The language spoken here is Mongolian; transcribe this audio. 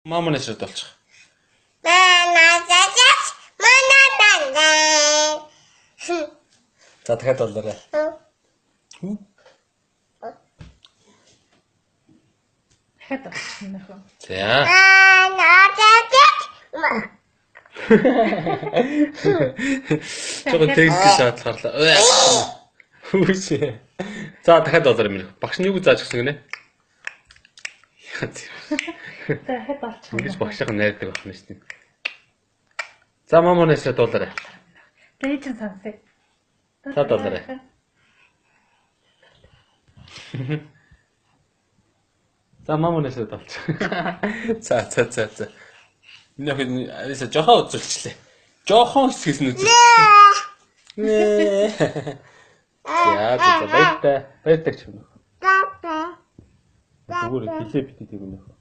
Мама нэсрээд болчих. За дахиад болоорой. Дахиад болчих нөхөө. За. Жогон техник шаардлага гарлаа. Хүүшээ. За дахиад болоорой минь. Багш нь юу зааж өгсөн гинэ? Дахиад болчих. Ингэж багшийн найрдаг байх нь шүү дээ. За мама нэсрээд болоорой. Тэгээ чинь сонсъё. За болоорой. За мама нэсрээд болчих. За за за за. Миний охин Алиса жоохон үзүүлчлээ. Жоохон хэсгээс нь үзүүлчихлээ. Нэ. За за за баяртай. Баяртай ч юм уу. Зүгээр хилээ битээ тийм нөхөө.